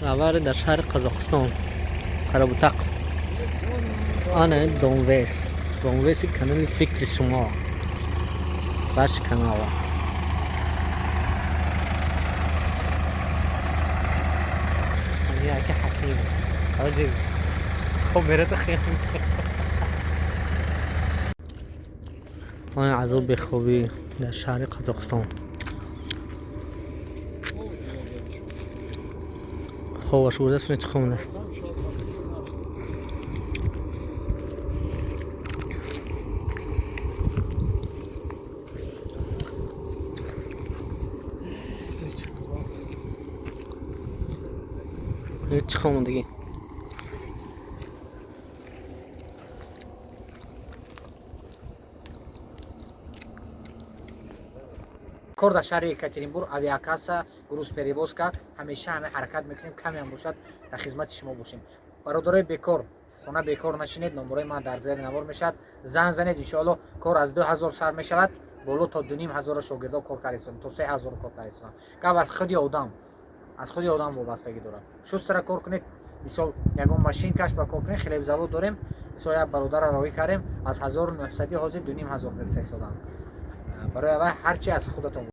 Авария дар шаҳри Қазоқистон, Қарабутақ. Ана Донвес, Донвеси канали фикри шумо, ваш канала. Яки ҳаким ҳозир камерата хел. Он азоб бехобӣ дар шаҳри Қазоқистон. Хобаш бурдааст, чӣ хомадааст. Чӣ хомадагӣ. Кор дар шаҳри Екатеринбург, авиакасса, грузперевозка. Ҳамеша ҳама ҳаракат мекунем, камеам бошад, дар хизмати шумо бошем. Бародарои бекор, хона бекор нашинед. Номерои ман дар зери навор мешавад, занг занед, иншоалло. Кор аз 2000 сар мешавад, боло то 2500 шогирдо кор кардистанд, то 3000 кор кардистанд. Гап аз худи одам, аз худи одам вобастагӣ дорад. Шустро кор кунед, мисол, ягон машинкаш ба кор кунед. Хлебзавод дорем, мисол, як бародарро роҳӣ кардем, аз 1900 ҳозир 2500 гирифта истоданд. Барои аввал ҳарчи аз худатон.